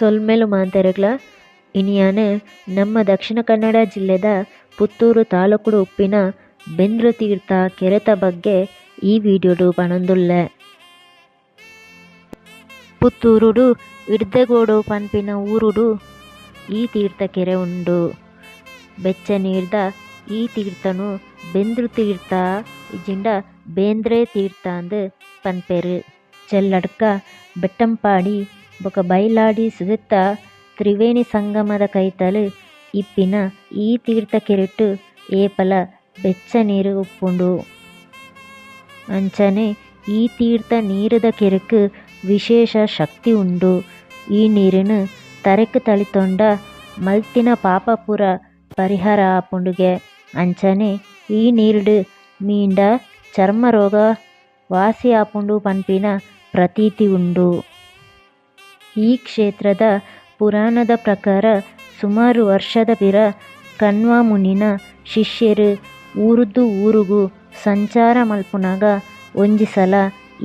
ಸೊಲ್ಮೆಲು ಮಾಂತೆರೆಗ್ಲ. ಇನಿ ಯಾನ್ ನಮ್ಮ ದಕ್ಷಿಣ ಕನ್ನಡ ಜಿಲ್ಲೆದ ಪುತ್ತೂರು ತಾಲೂಕುಡು ಉಪ್ಪಿನ ಬೆಂದ್ರು ತೀರ್ಥ ಕೆರೆತ ಬಗ್ಗೆ ಈ ವಿಡಿಯೋಡು ಪನೊಂದುಲ್ಲೆ. ಪುತ್ತೂರುಡು ಇಡ್ದೆಗೋಡು ಪನ್ಪಿನ ಊರುಡು ಈ ತೀರ್ಥ ಕೆರೆ ಉಂಡು. ಬೆಚ್ಚ ನೀರ್ದ ಈ ತೀರ್ಥನು ಬೆಂದ್ರು ತೀರ್ಥ ಇಜ್ಜಿಂಡ ಬೇಂದ್ರೆ ತೀರ್ಥ ಅಂದ್ ಪನ್ಪೆರ್. ಚೆಲ್ಲಡ್ಕ ಬೆಟ್ಟಂಪಾಡಿ ಬೊಕ ಬೈಲಾಡಿ ಸುದೆತ್ತ ತ್ರಿವೇಣಿ ಸಂಗಮದ ಕೈತಲ್ ಇಪ್ಪಿನ ಈ ತೀರ್ಥ ಕೆರೆಟ್ ಏಪಲ ಬೆಚ್ಚ ನೀರ್ ಉಪ್ಪುಂಡು. ಅಂಚನೆ ಈ ತೀರ್ಥ ನೀರುದ ಕೆರೆಕ್ ವಿಶೇಷ ಶಕ್ತಿ ಉಂಡು. ಈ ನೀರುನು ತರೆಕ್ ತಳಿತೊಂಡ ಮಲ್ತಿನ ಪಾಪ ಪೂರ ಪರಿಹಾರ ಆಪುಂಡುಗೆ ಅಂಚನೆ ಈ ನೀರ್ಡ್ ಮೀಂಡ ಚರ್ಮ ರೋಗ ವಾಸಿ ಆಪುಂಡು ಪನ್ಪಿನ ಪ್ರತೀತಿ ಉಂಡು. ಈ ಕ್ಷೇತ್ರದ ಪುರಾಣದ ಪ್ರಕಾರ ಸುಮಾರು ವರ್ಷದ ಪಿರ ಕಣ್ವ ಮುನಿನ ಶಿಷ್ಯೆರ್ ಊರುದ್ದು ಊರುಗು ಸಂಚಾರ ಮಲ್ಪುನಗ ಒಂಜಿ ಸಲ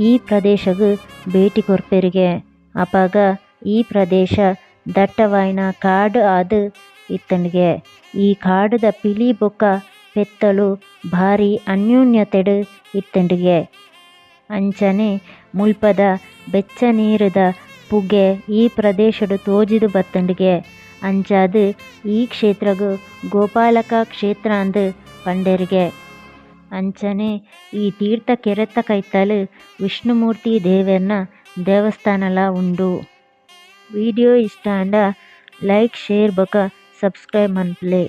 ಈ ಪ್ರದೇಶಗ್ ಭೇಟಿ ಕೊರ್ಪೆರ್ಗೆ. ಅಪಗ ಈ ಪ್ರದೇಶ ದಟ್ಟವಾಯಿನ ಕಾಡ್ ಆದ್ ಇತ್ತ್ಂಡ್ಗೆ. ಈ ಕಾಡ್ದ ಪಿಲಿ ಬೊಕ ಪೆತ್ತಲು ಬಾರಿ ಅನ್ಯೋನ್ಯತೆಡ್ ಇತ್ತ್ಂಡ್ಗೆ. ಅಂಚನೆ ಮುಲ್ಪದ ಬೆಚ್ಚ ನೀರುದ ಪುಗೆ ಈ ಪ್ರದೇಶಡ್ ತೋಜಿದ್ ಬತ್ತ್ಂಡ್ಗೆ. ಅಂಚಾದ್ ಈ ಕ್ಷೇತ್ರಗ್ ಗೋಪಾಲಕ ಕ್ಷೇತ್ರಾಂದ್ ಪಂಡೆರ್ಗೆ. ಅಂಚನೆ ಈ ತೀರ್ಥ ಕೆರೆತ ಕೈತಲ್ ವಿಷ್ಣುಮೂರ್ತಿ ದೇವೆರ್ನ ದೇವಸ್ಥಾನಲ ಉಂಡು. ವಿಡಿಯೋ ಇಷ್ಟ ಆಂಡ ಲೈಕ್ ಶೇರ್ ಬೊಕ ಸಬ್ಸ್ಕ್ರೈಬ್ ಮನ್ಪುಲೆ.